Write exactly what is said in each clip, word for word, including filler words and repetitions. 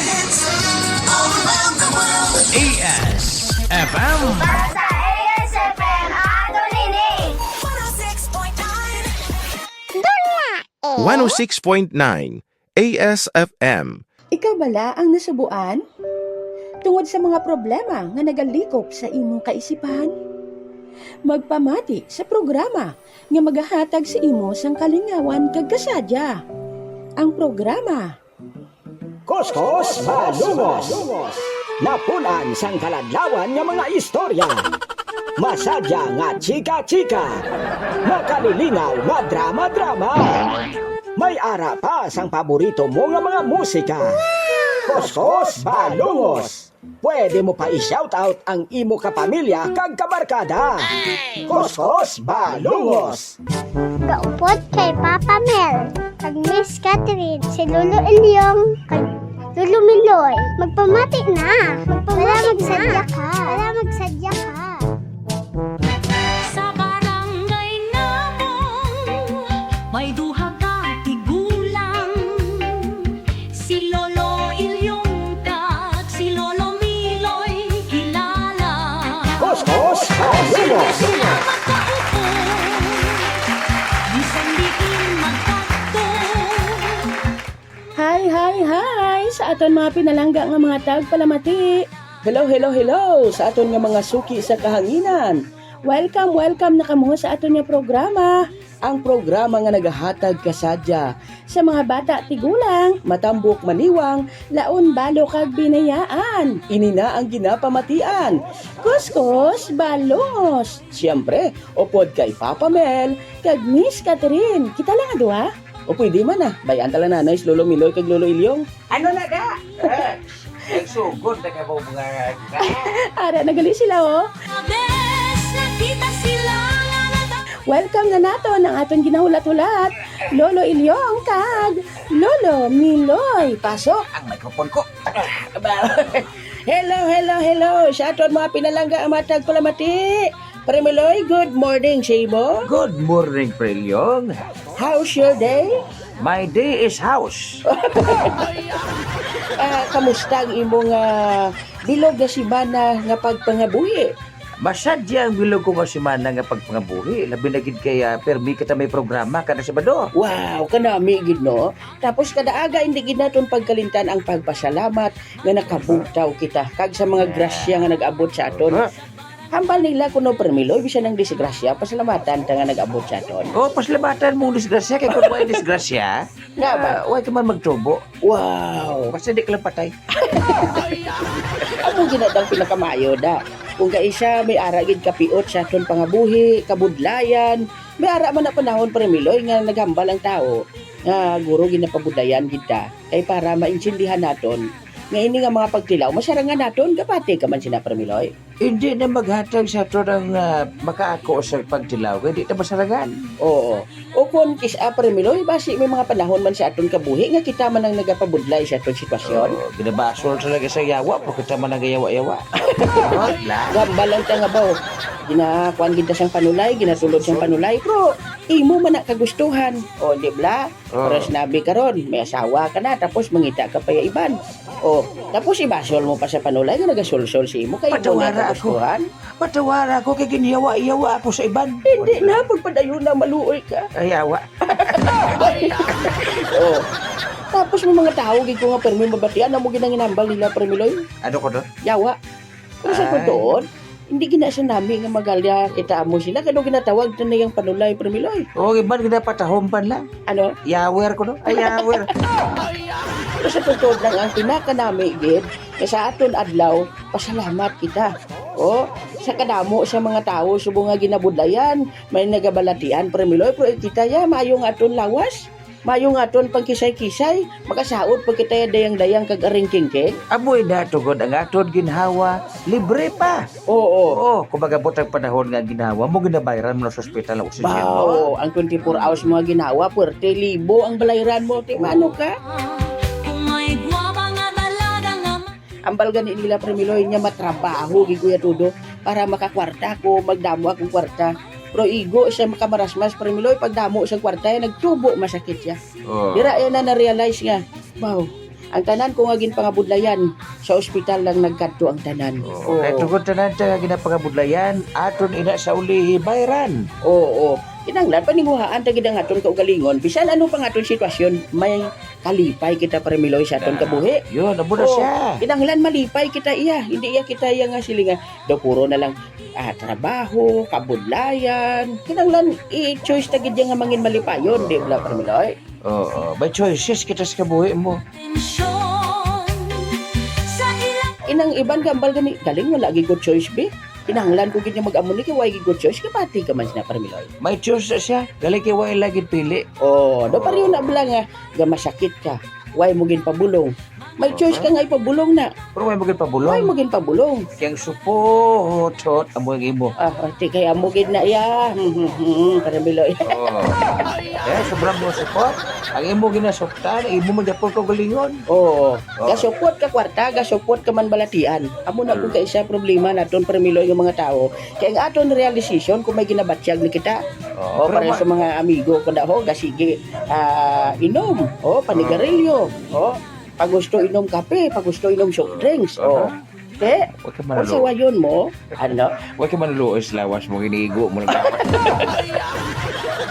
A S F M. Basta A S F M ato nini. one oh six point nine. Dula, eh. one oh six point nine A S F M. Ikaw bala ang nasubuan? Tungod sa mga problema nga nagalikop sa imong kaisipan? Magpamati sa programa nga magahatag sa imo sang kalingawan kag kasadya. Ang programa Kuskos Balungos. Napun-an sang kaladlawan nga mga istorya. Masadya nga chika-chika. Makalilingaw nga drama-drama. May ara pa sang paborito mo nga mga musika. Kuskos Balungos. Pwede mo pa i-shout out ang imo kapamilya kag kabarkada. Kuskos Balungos. Kaupod kay Papa Mel, kag Miss Catherine, si Lolo Ilyong, kag Lolo Miloy. Magpamati na. Magpamati na. Wala magsadya ka. Wala magsadya ka. Sa barangay namong may duha ka tigulang. Si Lolo Ilyong kag si Lolo Miloy kilala. Kuskus Balungos. Sila magkaupo, bisan diin magkadto. Hi, hi, hi! Sa aton mga pinalangga nga mga tagpalamati. Hello, hello, hello! Sa aton nga mga suki sa kahanginan. Welcome, welcome na kamo sa aton nga programa. Ang programa nga nagahatag kasadya sa mga bata, tigulang, matambok, maniwang, laon, balo, kag binayaan. Ini na ang ginapamatian. Kuskus Balungos. Siyempre, upod kay Papa Mel kag Miss Catherine. Kita lang nga duha? O pwede man ah. Bayan ta lang nanay si Lolo Miloy kag Lolo Ilyong. Ano na da? Eh, nagsugod na ka mo mga Ara na gali sila, oh. Bes, nakita sila nga nata- Welcome na naton ang aton ginahulat-hulat, Lolo Ilyong kag Lolo Miloy. Pasok. Ang microphone ko. Hello, hello, hello. Sa aton mga pinalangga ang mga tagpalamati. Pre Miloy, good morning sa imo. Good morning, Pre Ilyong. How's your day? My day is house. Ah, kamusta ang imong, ah, bilog nga semana nga pagpangabuhi? Masadya ang bilog ko nga semana nga pagpangabuhi. Labi na gid kay, ah, permi kita may programa kada Sabado. Wow, kanami gid, no? Tapos kada aga, hindi gid naton pagkalimtan ang pagpasalamat nga nakabugtaw kita kag sa mga grasya nga nag-abot sa aton. Aha. Hambal nila kuno, Pre Miloy, bisan ang disgrasya, pasalamatan ta nga nag-abot sa aton. Oh, pasalamatan mong disgrasya, kay kung way disgrasya, nga ba? Ah, way ka man magtubo. Wow! Basta di ka lang patay. Amo gid na ang pinakamayo da. Kung kaisa, may ara gid kapiot sa aton pangabuhi, kabudlayan, may ara man na panahon, Pre Miloy, nga naghambal ang tawo nga guro ginapabudlayan gid ta, kay para maintindihan naton nga ini nga mga pagtilaw, masarangan naton, gapati ka man sina, Pre Miloy. Hindi na maghatag sa aton ang, ah, makaako sa pagtilaw, kay di ta masarangan. Oo. O kon kis-a, Pre Miloy, basi may mga panahon man sa aton kabuhi nga kita man ang nagapabudlay sa aton sitwasyon. Oo, ginabasol talaga sa yawa, pero kita man ang gayawa-yawa. Wag lang. Gambal lang ta nga ba, oh. Ginakuan gid ta sang panulay, ginatulod sang panulay, pero imo man na kagustuhan. O, di bala? Oo. Pero sinabi karon, may asawa ka na, tapos mangita ka pa ya iban. O, tapos ibasol mo pa sa panulay nga nagasulsol si imo, kay imo na Patawara ako. kagustuhan. Patawara ako kay ginyawa-yawa ako sa iban. Hindi na, pagpadayon na maluoy ka. Ay, yawa. O. Tapos may mga tawo gid ko nga permi mabatian, amo gid ang ginambal nila, Pre Miloy. Ano ko doon? Yawa. Pero sa Ay. pagtuon, hindi gina siya nami nga magalya kita amo sila, kano ginatawag na niyang panulay, Pre Miloy. O, iban ginapatahom pa lang. Ano? Yawer ko, no? Ay, yawer. Pero sa pagtuon lang, ang pinakanami gid, nga sa aton adlaw, pasalamat kita. O, sa kadamo sa mga tawo, subong nga ginabudlayan, may nagabalatian, Pre Miloy, pero kita ya, maayo nga aton lawas. Maayo nga aton pangkisay-kisay, makasaot pa kita dayang-dayang kag aring kingking. Amoy na tungod ang aton ginhawa, libre pa. Oo. Oo, kung mag-abot ang panahon nga ginhawa mo, ginabayran mo na sa ospital ang oxygen mo. Bao, ang twenty-four hours mo nga ginhawa, puwerte, libo ang balayran mo. Ti, mano ka? Kung may gwapa nga dalaga nga ma- Ambal gani nila, Pre Miloy, nga matrabaho gid, Kuya Todo, para makakwarta ko, magdamo akong kwarta. Pero igo siya makamarasmas, Pre Miloy, pagdamo sa kwarta, eh, nagtubo, masakit siya. Oh. Dira, eh, na na-realize nga, wow, Ang tanan ko nga ginpangabudlayan, sa ospital lang nagkadto ang tanan. Oo. Oo. Kay tungod tanan ta nga ginapangabudlayan, aton ina sa ulihi bayran. Oo. Kinahanglan paninguhaan ta gid ang aton kaugalingon. Bisan ano pa nga aton sitwasyon, may kalipay kita, Pare Miloy, sa aton Ah, kabuhi. Yun, amo na Oo. siya. Kinahanglan malipay kita iya. Hindi iya kita iya nga silingan. Daw puro na lang, ah, trabaho, kabudlayan. Kinahanglan i-choice ta gid iya nga mangin malipayon, di ba, Pare Miloy? Oo, may choices kita sa kabuhi mo. Inang iban gambal gani, galing wala gid ko choice, be. Kinahanglan ko gid nga mag-amo ni kay wala gid ko choice, kapati ka man sina, Pare Miloy. May choice na siya, galing kay wala gid pili. Oh, do pareho na bala nga, nga masakit ka. Why mo gin pabulong? May choice ka nga ipabulong na. Pero why mo gid pabulong? Why mo gid pabulong? Kay ang supot, hot, amo ang imo. Ah, ah, di kay amo gid na iya. Hmm, hmm, hmm, Pare Miloy. Oh. Eh, sobra mo supot. Ang imo ginasuktan, imo man gyapon kaugalingon. Oo. Oh. Gasupot ka kwarta, gasupot ka man balatian. Amo na pud Mm. ka isa problema naton, Pare Miloy, nga mga tawo. Kay ang aton realization kung may ginabatyag na kita. Oh, O, pero pareho ma- sa mga amigo ko na, ho, gasigi, ah, inom, o, panigarilyo, o, pagusto inom kape, pagusto inom soft drinks, o. Aha. Te, Huwag ka kung malalo. sawayon mo, ano? Huwag ka maluluoy sa lawas mo, ginigo mo lang.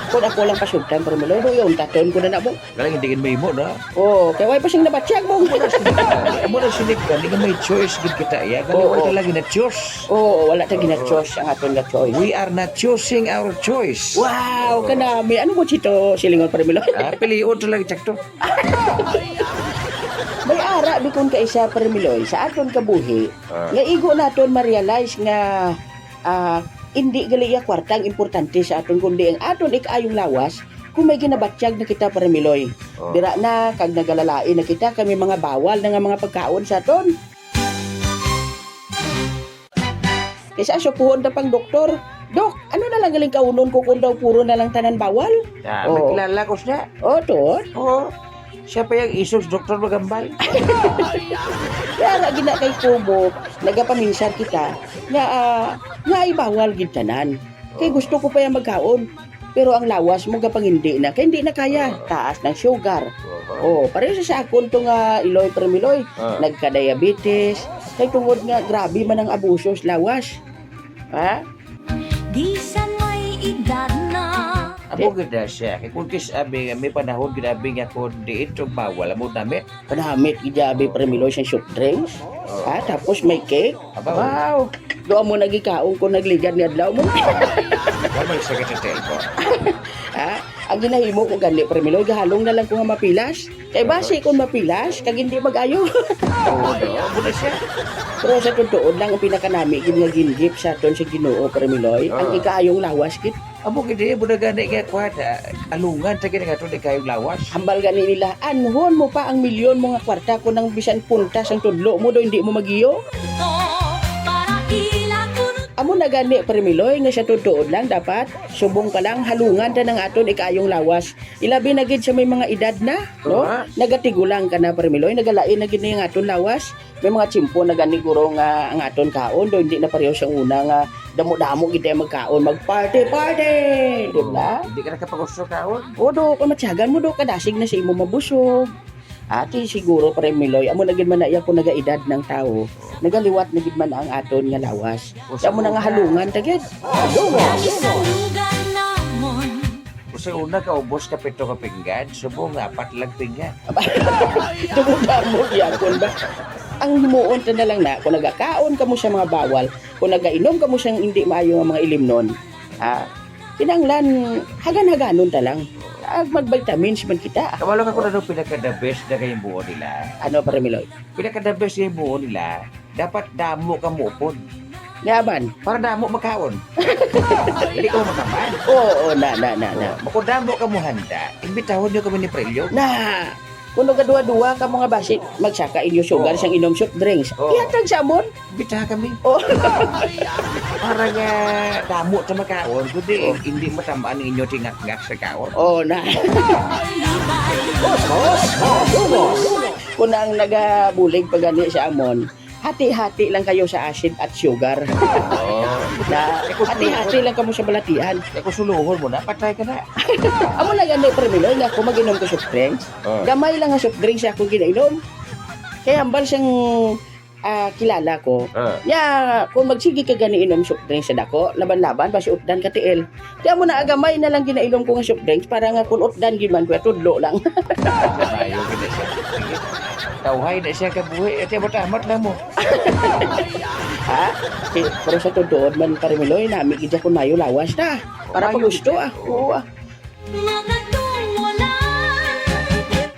Kung ako lang pasugtan, pero maluloy, yung taton ko na na mo. Galing, hindi gid mahimo, no? Oo, kay wala pa siyang nabatyag mo. Amo na sinig ka, amo na sinig ka, hindi ka may choice, gid kita, ya. Galing, Oo. wala talaga na choice. Oo, wala ta gina-choice ang aton nga choice. We are not choosing our choice. Wow, kanami. Ano mo, Chito? Silingon, Pare Miloy? Ah, pilion to lang, tsakto. May ara, bikon ka isa, Pare Miloy, sa aton kabuhi, Ah. nga igo naton ma-realize nga, ah, hindi gali iya kwarta ang importante sa aton, kundi ang aton ikaayong lawas, kung may ginabatyag na kita, Pare Miloy. Oh. Dira na, kag nagalalain na kita, kami mga bawal na nga mga pagkaon sa aton. Kaysa sukuhon ta pang doktor, "Dok, ano na lang galing kaunon ko kung daw puro na lang tanan bawal?" Ah, may Oo. kilala ko siya. Oh, tuod? Oo. Siya pa yung isos, Doktor Magambal. Kaya ra gina kay Kubo, nagapaminsar kita nga, ah, nga ay bawal gid tanan. Kay Oo. gusto ko pa yung magkaon. Pero ang lawas mo gapangindi na, kay hindi na kaya. Oo. Taas ng sugar. Oo. Oh, pareho sa, sa akon to nga iloy, Pare Miloy. Ah. Nagka-diabetes. Kay tungod nga grabe man ang abuso sa lawas. Ha? Bisan may edad na. Amo gid na siya. Kay kung kis-, abi, may panahon gid abi nga kung diin to bawal, amo namit. Panamit gid abi, Pare Miloy, sa soft drinks. Oh. Ha? Tapos may cake. Abaw. Wow! Doon mo nagikaon ko nagligad ni adlaw mo. Wa may sakit sa tiyan ko. Ha? Ang ginahimo ko gani, Pare Miloy, gahalong na lang ko nga mapilas. Kay basi kung mapilas, kag hindi mag-ayo. Oo, no? Amo na siya. Pero sa totoo lang, ang pinakanami gid nga gin-gift sa aton sa Ginoo, Pare Miloy, ang Ah. ikaayong lawas gid. Amo gid, eh, muna gani nga, kuwan, ah, alungan ta gid nga to, di kayo lawas. Hambal gani nila, "Anhon mo pa ang milyon mo nga kwarta kung ang bisan puntas ang tudlo mo do, hindi mo magiyo?" Amo na gani, Pare Miloy, nga sa tuod lang, dapat subong pa lang, halungan ta ng aton ikayong lawas. Ilabi na gid sa may mga edad na, no? Oo, ha? Nagatigulang ka na, Pare Miloy, nagalain na gid na yung aton lawas. May mga tiyempo na gani, guro, nga ang aton kaon do hindi na pareho sa una nga damo-damo gid tayo magkaon, mag-party-party, di ba? Oh, hindi ka nakapagusto kaon? O, do, kung matsyagan mo, do, kadasig na sa imo mabusog. Ati, siguro, Pare Miloy, amo na gid man na iya kung nagaedad ng tao, nagaliwat na gid man ang aton nga lawas. Kaya mo na nga halungan, ta gid. Halungan, halungan. Sa lugar namon. Kung sa una, kaubos ka pito ka pinggan, subong apat lang pinggan. Damo-damo gyapon ba? Ang himuon ta na lang na, kung nagakaon kamo sa mga bawal, kung nagainom kamo sa hindi maayo nga mga ilimnon, ah, kinahanglan hagan-haganon ta lang. Ah, mag-vitamins man kita. Kabalo ka kung ano pinaka-the best na kahimuon nila? Ano, Pare Miloy? Pinaka-the best kahimuon nila, dapat damo ka muupod. Nga man? Para damo makaon. Hindi ka makaman. Oo, oo, na, na, na, na. Oo, kung damo ka mo handa, imbitahon niyo kami ni Prelyo. Na, kung nagaduwa-duwa ka mo nga basi, magsaka inyo sugar Oo. sang inom soft drinks. Oo. Ihatag sa amon. Imbitahan kami. Oo. Para nga damo ta makaon, kundi Oo. hindi matamaan ang inyo tingakngak sa kaon. Oo, na. Boss, boss, boss, boss. Kung ang nagabulig pa gani sa amon, hati-hati lang kayo sa acid at sugar. Oo. Na, Eh, kung hati-hati sugar. lang kamo sa balatian. Eh, kung suluhon mo na, patay ka na. Amo na gani, Pare Miloy, nga ako mag-inom ko soft drinks. Oh. Gamay lang nga soft drinks sa akong ginainom. Kay hambal sang, ah, kilala ko. Ah. Ya, kung magsigi ka gani inom soft drinks sa dako, laban-laban, basi utdan ka tiil. Kaya mo na agamay na lang ginainom ko nga soft drinks para nga kung utdan gyud man, kuya, tudlo lang. Maayo gid siya. Sige. Tawhay na siya kabuhi. Ate, matamat lang mo. Ha? Si, pero sa tuod man, Pare Miloy, nami gid siya kung mayo lawas na. Para Mayo pag gusto, gid. Ah. Oo, ah.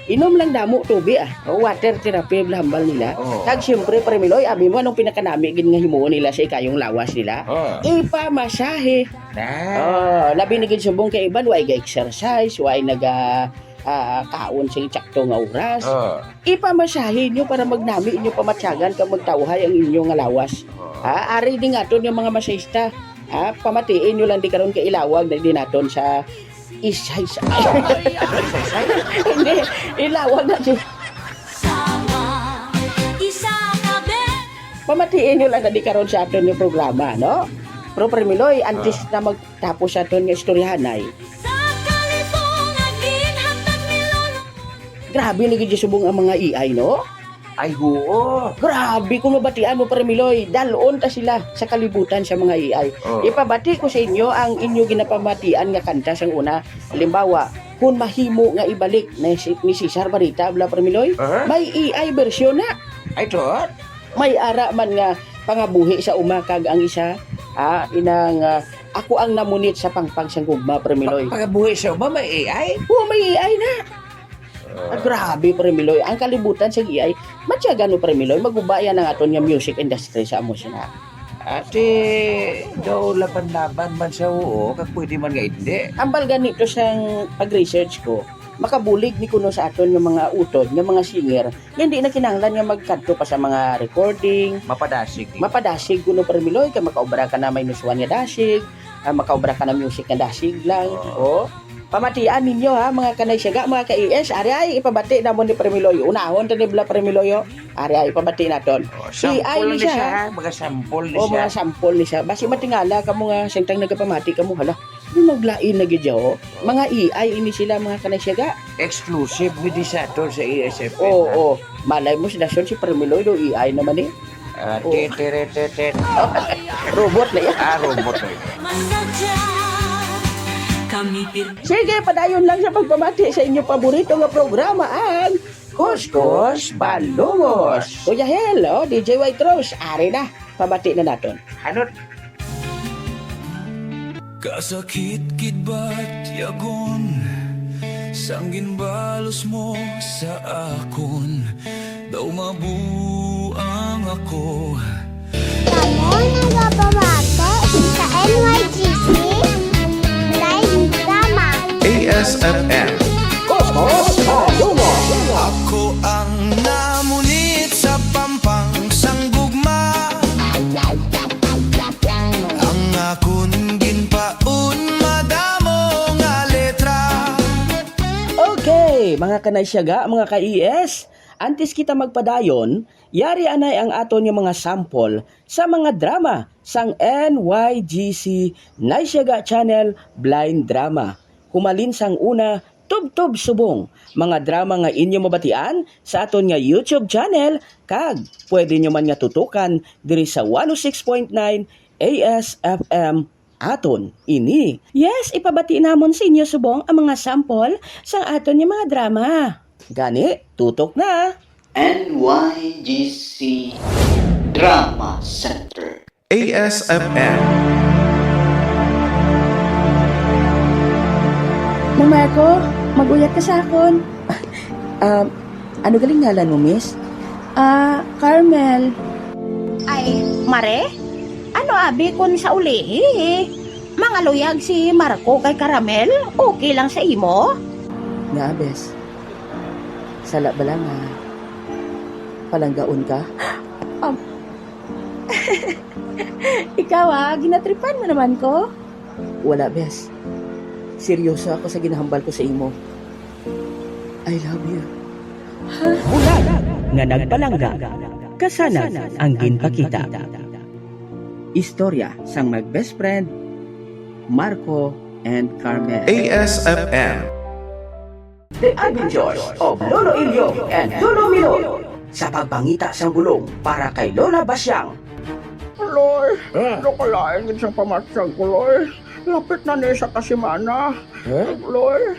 Inom lang damo tubi, ah. O, water therapy, bala hambal nila. Oo. Kag siyempre, Pare Miloy, abi mo anong pinakanami gid nga himuon nila sa ikayong lawas nila? Oo. Ipamasahe. Na. Oh, labi na gid subong kay iban, way ga-exercise, way naga, ah, kaon sa insakto nga oras. Oo. Ipamasahe nyo para magnami inyo pamatyagan kag magtawhay ang inyo nga lawas. Oo. Ha? Ari di nga to yung mga masahista. Ha? Pamatiin nyo lang di karon kay ilawag na di naton sa isa-isa. Hindi, ilawag na di. Pamatiin nyo lang na di karon sa aton yung programa, no? Pero Pare Miloy, antes Ah. na magtapos sa aton nga istoryahanay, Sa kalibungan, ginhatag ni Lolo. Grabe lagi di subong ang mga A I, no? Ay, oo. Grabe, kung mabatian mo, Pare Miloy, dalon ta sila sa kalibutan sa mga A I. Oh. Ipabati ko sa inyo ang inyo ginapamatian nga kanta sang una. Halimbawa, kung mahimo nga ibalik na si, ni Cesar Barita, bala, Pare Miloy, Aha. may A I version na. Ay, tuod? May ara man nga pangabuhi sa uma kag ang isa, ah, inang, ah, ako ang namunit sa pangpang sang gugma, Pare Miloy. Pa-, pangabuhi sa uma, may A I? Oo, may A I na. Ah, grabe, Pare Miloy. Ang kalibutan sa A I, matyagan mo, Pare Miloy, maguba yan ang aton nga music industry sa amo sina. Ate, daw laban-laban man sa oo, kag pwede man nga hindi. Ambal gani to sang pag-research ko, makabulig ni kuno sa aton nga mga utod, nga mga singer, nga hindi na kinahanglan nga magkadto pa sa mga recording. Mapadasig. Mapadasig kuno, Pare Miloy, kay makaobra ka na minus one nga dasig, ah, makaobra ka na music nga dasig lang. Oo. Oh. Pamatian ninyo, ha, mga Kanay Siyaga, mga ka-A S, ari ay ipabati namon ni Pare Miloy. Unahon ta ni bala, Pare Miloy, oh. Ari ay ipabati naton. Oh, sample A I ni ni siya, siya, ha? ha? Mga sample ni Oh, siya. mga sample ni siya. Basi matingala kamo nga, samtang nagapamati kamo, hala, yung naglain na gid siya, oh. Mga A I ini sila, mga Kanay Siyaga. Exclusive gid sa ato sa A S F M, Oo, ha? oh. Malay mo si Dason, si Pare Miloy, do A I naman eh. Ah, Oh. tit, tit, tit, tit. Robot na yan. Ah, robot na yan. Sige, padayon lang sa pagpamati sa inyo paborito nga programa, ang Kuskus Balungos. Kuya Hel, oh, D J White Rose, ari na, pamati na naton. Ano? Kasakit gid ba tyagon sang ginbalos mo sa akon? Daw mabuang ako. Kamo nagapamati sa N Y G C Blind Drama. A S F M. Kuskus Balungos. Ako ang namunit sa pampang sang gugma. Ang akon ginpaon madamo nga letra. Okay, mga Kanay Siyaga, mga ka-A S, antes kita magpadayon, yari anay ang aton nga mga sample sa mga drama sang N Y G C Nay Siyaga Channel Blind Drama. Humalin sang una, tubtob subong, mga drama nga inyo mabatian sa aton nga YouTube channel, kag pwede nyo man nga tutukan diri sa one oh six point nine A S F M aton ini. Yes, ipabati namon sa inyo subong ang mga sample sang aton nga mga drama. Gani, tutok na! N Y G C Drama Center. A S F M. Mang Marco, mag-uyat ka sa akon. Ah, ano galing ngalan mo, miss? Ah, Carmel. Ay, Mare? Ano abi kun sa ulihi? Mangaluyag si Marco kay Caramel? Okay lang sa imo? Nga, bes. Sala bala nga palanggaon ka? Um, Ikaw, ah, ginatripan mo naman ko? Wala, bes. Seryoso ako sa ginahambal ko sa imo. I love you. Bulag nga nagpalangga, kasanag ang ginpakita. Istorya sang mag-best friend, Marco and Carmel. A S F M. The Adventures of Lolo Ilyo and Lolo Milo. sa pagpangita sang bulong para kay Lola Basyang. Loy, Ah. Nakalain gid sang pamatyag ko, Loy. Lapit na ni sa kasimana. Eh? Loy,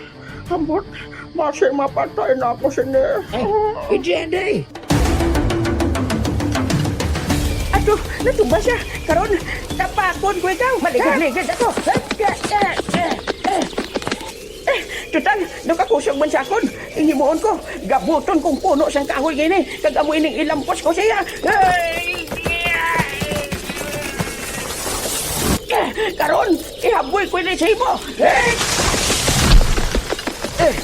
ambot, basi mapatay na ako sini. Eh, hindi, hindi. Ato, natuba siya. Karon, tapakon ko ikaw. Maligid-ligid ako. Eh, eh, eh, eh, eh. Eh, tutal, daw kakusog man sa akon. Ang himuon ko, gabuton kong puno sang kahoy gini, kag amo ining ilampos ko siya. Ay! Eh, karon, ihaboy ko ini sa imo. Eh! Eh!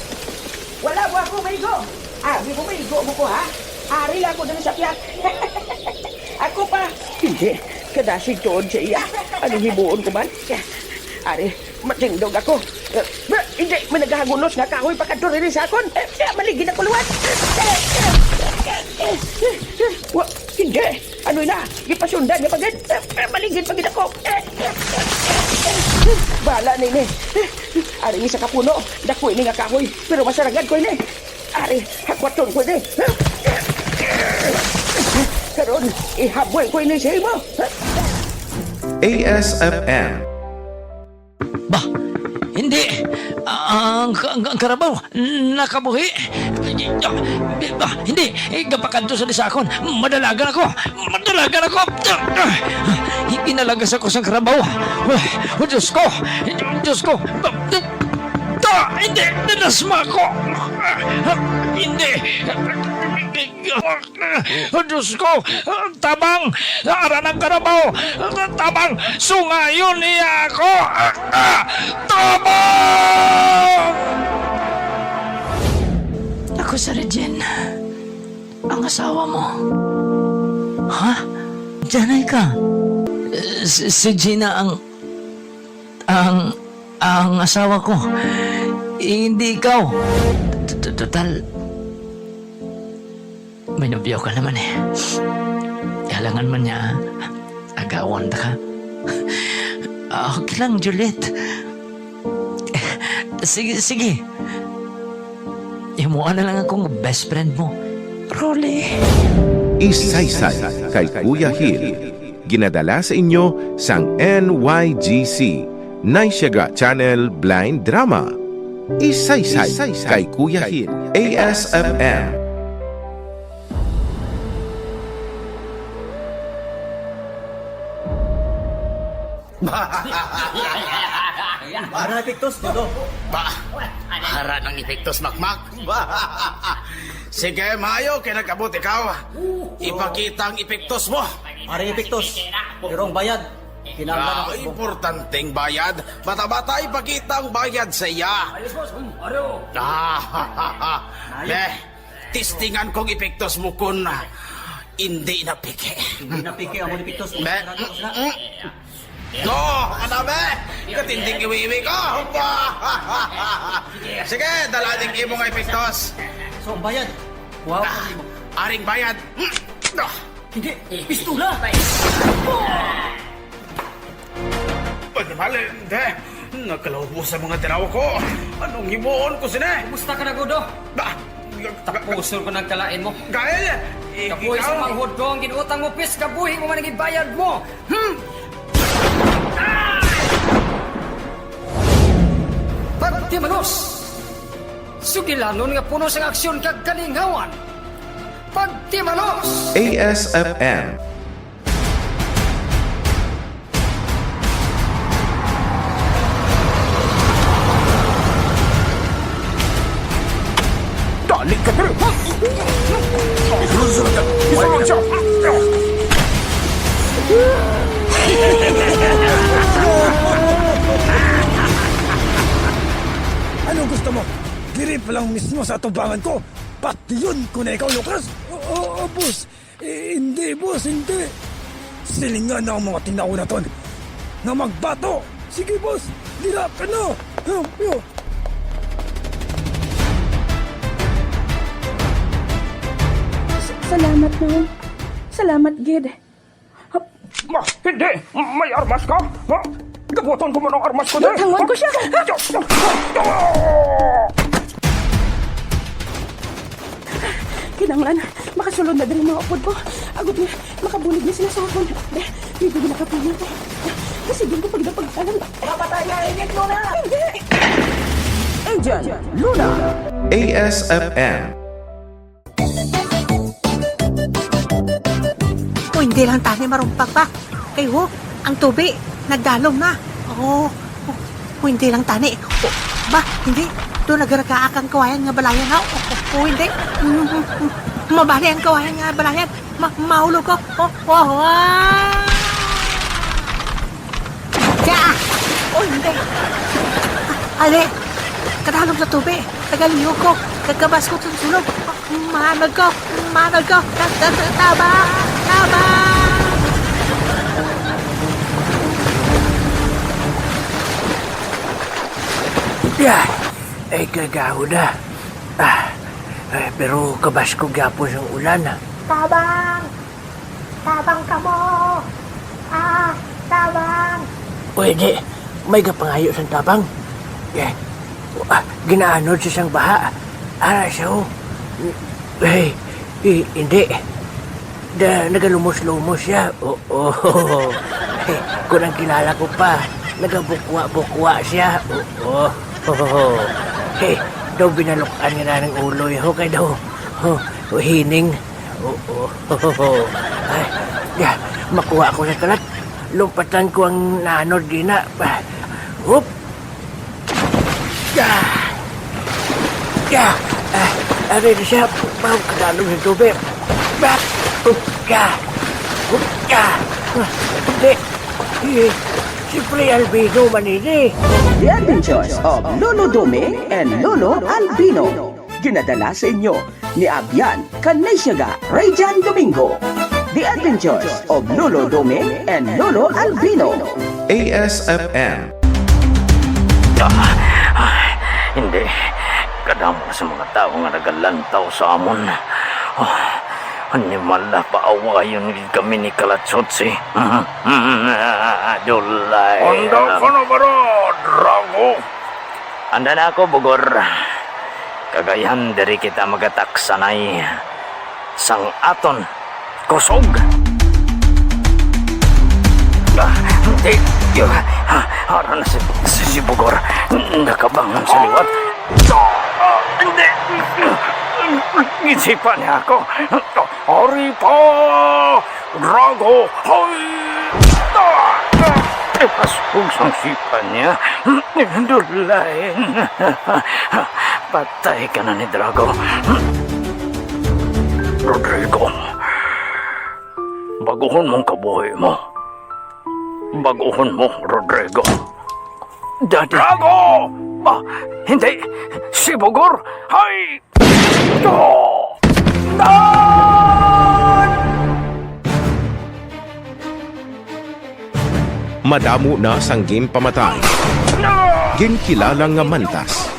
Wala mo ako maigo. Abi mo maigo mo ko, ha? Ari lang ako dali sa piyat. Ako pa. Hindi. Kadasig tuod sa iya. Anong himuon ko man? Ari, matindog ako. Eh, hindi, may nagahagunos nga kahoy pakadto diri sa akon. Eh, eh, maligid ako liwat. Eh, eh, eh, eh, eh, eh, wa, hindi. Ano na? Gipasundan niya pa gid. Eh, eh, maligid pa gid ako. Eh, eh, eh, eh, eh. Bala nini. Eh, ari ni sa kapuno. Dako ini nga kahoy, pero masarangad ko ini. Ari, hakwaton ko ini. Karon, ihaboy ko ini sa imo. A S F M. Ba, hindi. Ang, ang, ang karabaw, nakabuhi. Ba, hindi. Gapakadto sa lisakon. Madalagan ako. Madalagan ako. Inalagas ako sa karabaw. Oh, Diyos ko. Diyos ko. Ba, ta, hindi. Nalasma ako. Hindi. Oh, Diyos ko! Tabang! Ara ng karabaw! Tabang! Sungayon niya ako! Tabang! Ako si Regine, ang asawa mo. Ha? Diyan ay ka? Si, si Gina ang, ang, ang asawa ko. Hindi ikaw. T-, t-, total, may nobyo ka naman eh. Kailangan man niya agawon ta ka. Ah, okay lang, Juliet. Sige, sige. Imuha na lang akong best friend mo. Rolly. Isaysay kay Kuya Hil. Ginadala sa inyo sang N Y G C, Naisyaga Channel Blind Drama. Isaysay kay Kuya Hil, A S F M. Ano ang epektos, Dodo? Ba, ara ng epektos, Makmak. Sige, maayo kay nag-abot ikaw. Ipakita ang epektos mo. Ari ang epektos. Pero ang bayad, kinahanglan Ah, ako. Importanteng bayad. Bata-bata, ipakita ang bayad sa iya. Ayos, boss. Hmm, ari, oh. Ah, Ayos. Be, testingan kong epektos mo kun, ah, hindi na piki. Hindi na piki ang mga epektos. Be, Ano, mm, mm. No, ano, be? Katinding iwi-iwi ko. Sige, dala ning imo nga epektos. So, ang bayad. Wow. Ah, aring bayad. Ah. Hindi, pistola! Pwede mali, hindi. Nagkalaw mo sa mga tinaw ko. Anong himuon ko sini? Kumusta ka na, Godo? Ba? Tapuson ko nagkalain mo. Gael! Eh, Kabuhi ikaw? Sa manghod ko ang ginutang mo, pis kabuhi mo man ang ibayad mo. Hmm? Pagtimanos! Sugilanon nga puno sang aksyon kag kalingawan. Pagtimanos! A S F M. Dali ka diri! Isulod siya! Ano gusto mo? Diri pa lang mismo sa atubangan ko, patyon ko na ikaw, Lucas! O, o, o, boss! Eh, hindi, boss, hindi. Silingan na ang mga tinawo naton nga magbato. Sige, boss, dira ka na. Huh, huh. S-, salamat, Nong. Salamat, gid. Ma, hindi! May armas ka? Ha? Gabuton ko mo ng armas ko, Tangon ko siya. Kinanglan, Makasulod na diri mga upod ko. Agod nga, makabulig na sila sa akon. Dili na kapuyo ko. Kasi din ko pagdapag talang. Mapatay ka, Init Luna! Hindi! Agent Luna. A S F M. O, hindi lang tani marumpag pa. Kay ho, ang tubi, nagdalom na. Oh, oh, oh, hindi lang tani. Oh, ba, hindi. Doon nagaragaak ang kawayan nga balayan, ha? Oh, oh, oh, hindi. Mm, mm, mm. Mabali ang kawayan nga balayan. Ma maulog ko. Oh, oh, ah! Ya! Oh, hindi. Ale, kadalom sa tubi. Tagalihog ko. Kagabas ko sa sulog. Manod ko. Manod ko. Ta- ta- ta- Tabang! Tabang! Ya! Ay, kagaho na. Ah, eh, pero kabaskog gyapon sang ulan. Tabang! Tabang kamo! Ah, tabang! Uy, di. May gapangayo sang tabang. Eh, ah, ginaanod siya sang baha. Ara siya, oh. Eh, eh, hindi. Da, nagalumos-lumos siya. Oo. Eh, kung ang kilala ko pa, nagabukwa-bukwa siya. Oo. Hey, daw binalok-an nga na ng uloy ho kay daw, oh, hining. Oo. Ay, ya, makuha ako sa kalat. Lumpatan ko ang nanod gina. Hup! Ya! Ya! Ah, ari na siya. Pagkadalong ng tubig. Bak! Hup! Ya! Hup! Ya! Ah, hindi. Eh, si Pre Albino man ini. The Adventures of Lolo Dome and Lolo Albino. Ginadala sa inyo ni Abian Canesiaga, Rayjan Domingo. The Adventures of Lolo Dome and Lolo Albino. A S F M. Hindi. Kadamo sa mga tawo nga nagalantaw sa amon. Oh, animal na paawayon gid kami ni Kalatsotsi. Dulay. Handa ka na ba, Drago? Handa na ako, Bugor. Kagayan, diri kita magataksanay sang aton kusog. Ah, hindi. Ah, ara na si, si, si Bugor. Nakabangon sa liwat. Ah, hindi. Gisipan niya ako. Ari pa! Drago! Hoy! Ah! Ah! Ipasog sang sipa niya. Dulain. Patay ka na ni Drago. Rodrigo, baguhon mong kabuhi mo. Baguhon mo, Rodrigo. Daddy. Drago! Ah, hindi! Si Bugor! Hay! Madamo na sang ginpamatay. Ginkilala nga mantas.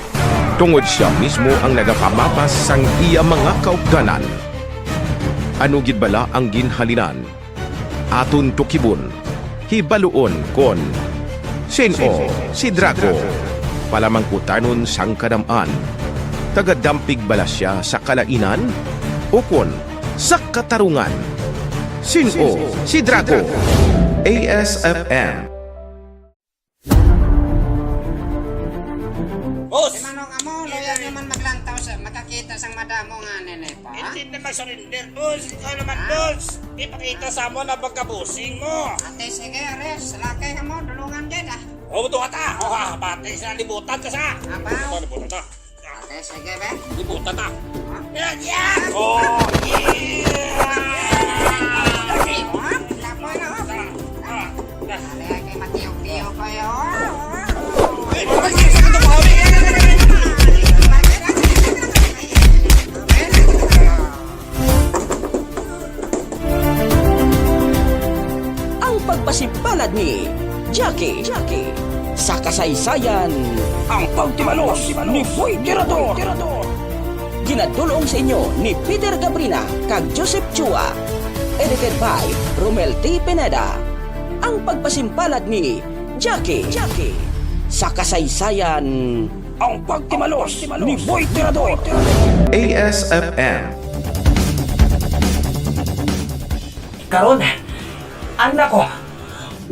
Tungod sia mismo ang nagapamatas sang iya mga kaupdanan. Ano gid bala ang ginhalinan? Aton tukibon. Hibaluon kon sin-o si Drago. Palamangkutanon sang kadam-an. Tagadampig bala sia sa kalainan? Ukon sa katarungan? Sin-o si Drago? A S F M. Boss! Di man, kamo, luyag naman maglantaw sa makakita sang madamo nga nene pa. Hindi na mag-surrender, boss. Ikaw naman, boss. Ipakita sa mo na pagkabusing mo. Ate, sige, Ares. Lakay ka mo, dulungan din, ah. Oh, buto ka ta. Oh, ha, pati sa libutan ka sa. Abaw. Ito, libutan ta. Ate, sige, be. Libutan ta. Ha? Yeah, yeah! Oh, yeah! Lapoy na, oh. Ah, ah. Dali, ay kay matiyog-tiyog kayo. Ang pagpasimpalad ni Jackie. Jackie. Sa kasaysayan, ang pagtimalos ni Boy Tirador. Ginadulong sa inyo ni Peter Gabrina kag Joseph Chua. Edited by Romel T. Pineda. Ang pagpasimpalad ni Jackie. Jackie. Sa kasaysayan, ang pagtimalos ni Boy Tirador. A S F M. Karon, ari na ko.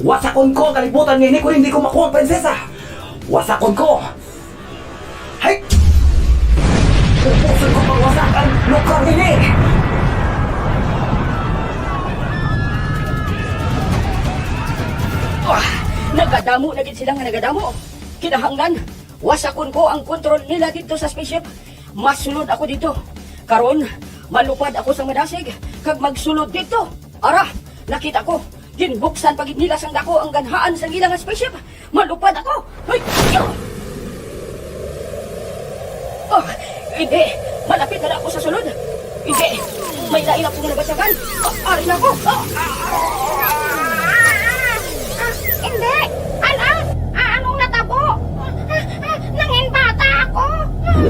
Wasakon ko ang kalibutan nga ini kung hindi ko makuha ang prinsesa. Wasakon ko. Hay! Ubuson ko pang wasak ang lugar ini! Ah, nagadamo na gid sila nga nagadamo. Kinahanglan, wasakon ko ang kontrol nila dito sa spaceship. Masulod ako dito. Karon, malupad ako sa madasig, kag magsulod dito. Ara, nakita ko, ginbuksan pa gid nila sang dako ang ganhaan sang ila nga spaceship. Malupad ako. Ay! Ah! Oh, hindi. Malapit na ako sa sulod. Hindi. May lain ako nga nabatyagan. Ah, ari na ako. Ah! Ah, hindi! Ano? Ah, anong natabo? Ah, ah, nangin bata ako. Ah,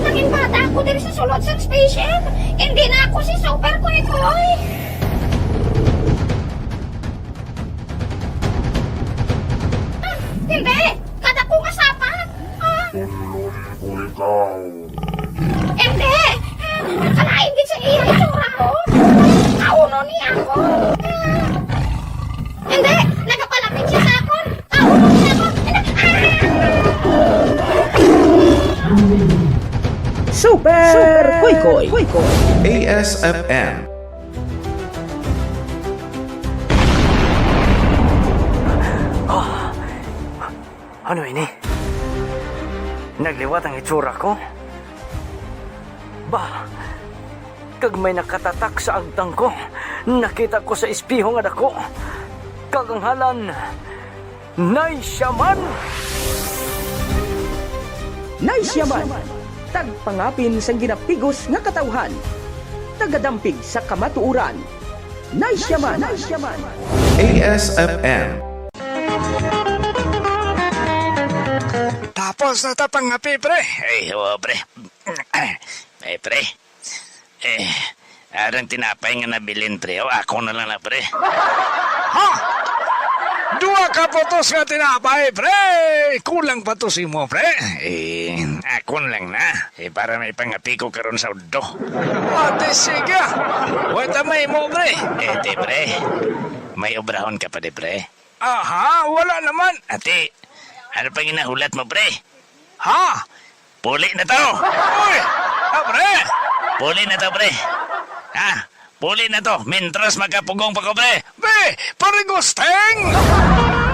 nangin bata ako diri sa sulod sang spaceship. Hindi na ako si Super Koy Koy. Ah, hindi! Kada ko nga sapat! Ah! Hindi! Nakalain gid sa iya itsura ko! Kauno niya ako! Hindi! Nagapalapit siya sa akon! Kauno niya ako! Hindi! Ah! Super, Super Koy Koy. Koy Koy. A S F M. Ano ini? Nagliwat ang itsura ko? Ba, kag may nakatatak sa agtang ko. Nakita ko sa espeho nga dako. Kag ang halan, Nay Shaman! Nay Shaman, tagpangapin sang ginapigos nga katawhan, tagadampig sa kamatuoran. Nay Shaman, Nay Shaman. A S F M. Tapos na ta pangapi, pre. Ay, oo, pre. Ay, pre. Eh, arang tinapay nga nabilin, pre. O, ako na lang na, pre. Ha? Duha ka putos nga tinapay, pre. Kulang pa to sa imo, pre. Eh, ako na lang na. Eh, para may pangapi ko karon sa udto. Ate, sige. Wait, may mo, pre. Eh, te, pre. May obrahon ka pa, de, pre? Aha, wala naman. Ate, ano pa ginahulat mo, pre? Ha? Puli na to. Uy! Ah, pre! Puli na to, pre. Ha? Puli na to. Mintras magkapugong pa ko, pre. Be, pare Gusteng!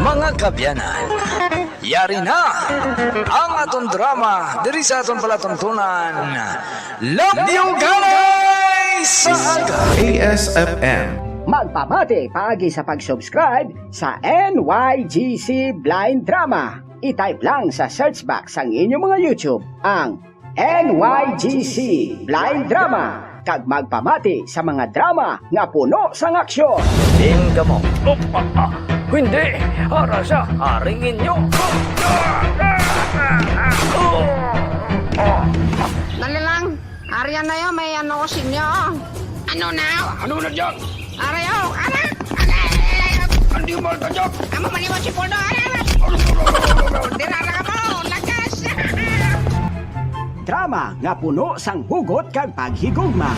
Mga kabyanan, yari na ang aton drama diri sa aton palatuntunan. Love you guys! Sa aga. A S F M. Magpamati paagi sa pag-subscribe sa N Y G C Blind Drama. I-type lang sa search box sang inyong mga YouTube ang N Y G C Blind Drama kag magpamati sa mga drama nga puno sang aksyon. Tingga mo. Oh, ah, ah. Hindi! Ara siya! Aring inyo! Dali lang. Arian na yun, may ano ko sinyo. Ano na? Ano na dyan? Aray, oh, anak! Aray! Hindi mo ito dyan! Amo man mo si Puldo, aray, aray! Dira na ka mo, lakas! Drama nga puno sang hugot kag paghigugma.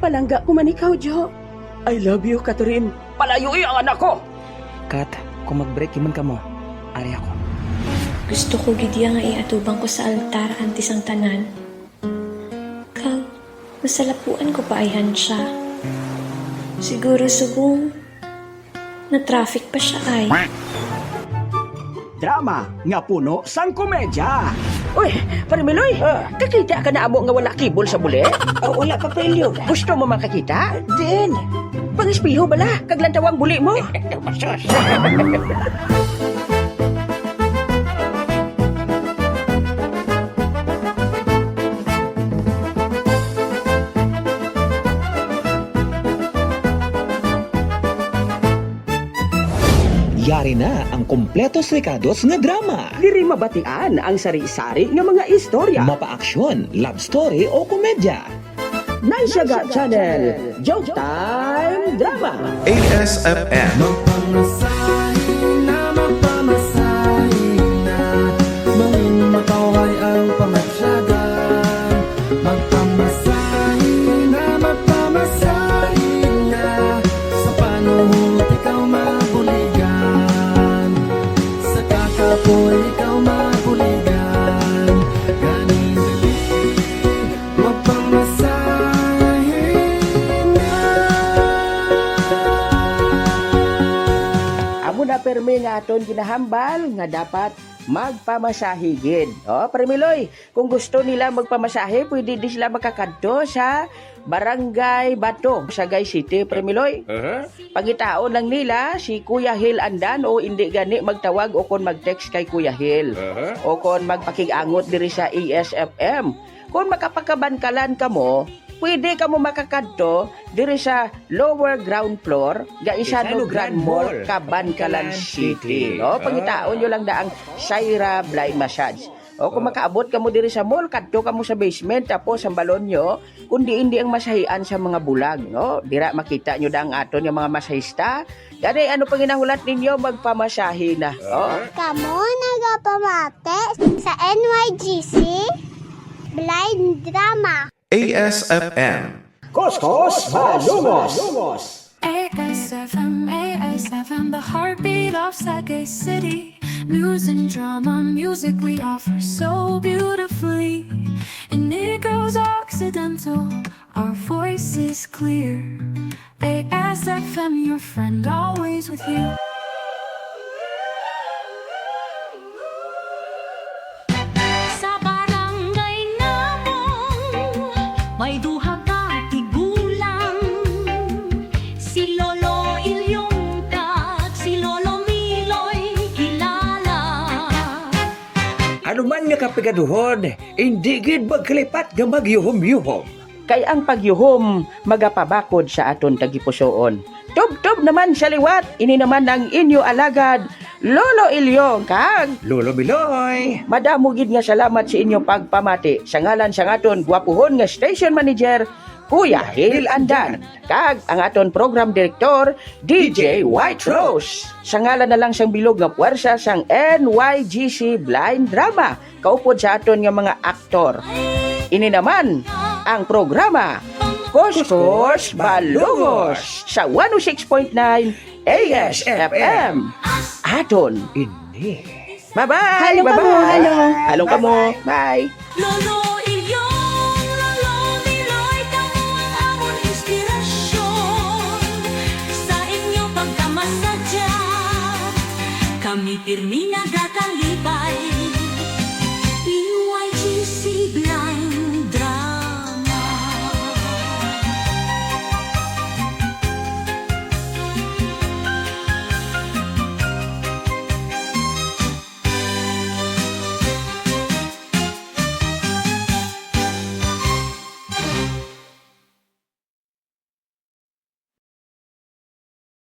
Palangga ko man ikaw, Jo. I love you, Catherine. Palayui ang anak ko! Kat, kung mag-break man kamo, ari ako. Gusto ko gid iya nga iatubang ko sa altar antes ang tanan. Kag masalapuan ko pa ayhan siya. Siguro subong na-traffic pa siya ay. Drama nga puno sang komedya. Uy, Pare Miloy, kakita ka na amo nga wala kibol sa buli? Oh, wala pa, Pelyo. Gusto mo makakita? Din. Pangispiho bala, kag lantaw ang buli mo. Yari na ang kompletos rekados nga drama. Diri mabatian ang sari-sari nga mga istorya. Mapa-aksyon, love story o komedya. Naisyaga Channel, Joke Time Drama. A S F M. Magpamasahe na, magpamasahe na. Mangin mataway ang pamatyagan. Magpamasahe na, magpamasahe na. Sa Pirmi nga aton ginahambal nga dapat magpamasahe gid. O, Pre Miloy, kung gusto nila magpamasahe, pwede di sila makakadto sa Barangay Bato, Sagay City, Pre Miloy. Aha. Pangitaon lang nila si Kuya Hil Andan o indi gani magtawag o kon mag-text kay Kuya Hil. Aha. O kon magpakigangot diri sa A S F M. Kung makapakabankalan kamo, pwede kamo makakadto diri sa lower ground floor, Gaisano Gaisano Grand Grand Mall, Mall, Kabankalan Kabankalan City, City. No? Ah. Pangitaon nyo lang na ang Shaira Blind Massage. O kung Ah. makaabot kamo diri sa mall, kadto kamo sa basement, tapos ang balon nyo, kung diin di ang masahian sa mga bulag, no? Dira makita nyo da ang aton nga mga masahista. Gani, ano pang ginahulat ninyo? Magpamasahe na, oh. Ah. Kamo nagapamati sa N Y G C Blind Drama. A S F M. Kuskus Malungos. A S F M, A S F M, the heartbeat of Sagay City. News and drama, music we offer so beautifully. In Negro's Occidental, our voice is clear. A S F M, your friend, always with you. Sa barangay namon, may duha ka tigulang, si Lolo Ilyong kag si Lolo Miloy kilala. Ano man nga kapigaduhon, indi gid magkalipat nga magyuhom-yuhom. Kay ang pagyuhom magapabakod sa aton tagipusoon. Tubtob naman sa liwat, ini naman ang inyo alagad, Lolo Ilyong kag Lolo Miloy. Madamo gid nga salamat sa inyo pagpamati. Sa ngalan sang aton gwapuhon nga station manager, Kuya Hil Andan, kag ang aton program director, D J White Rose. Sa ngalan na lang sang bilog nga puwersa sang N Y G C Blind Drama, kaupod sa aton nga mga aktor. Ini naman ang programa Kuskus Balungos sa one oh six point nine A S F M. Aton ini. Bye-bye! Halong kamo, Bye-bye! halong. Halong kamo. Bye! Lolo Ilyong, Lolo Miloy, kamo ang amon inspirasyon. Sa inyo pagkamasadya, kami pirmi nga gakalipay.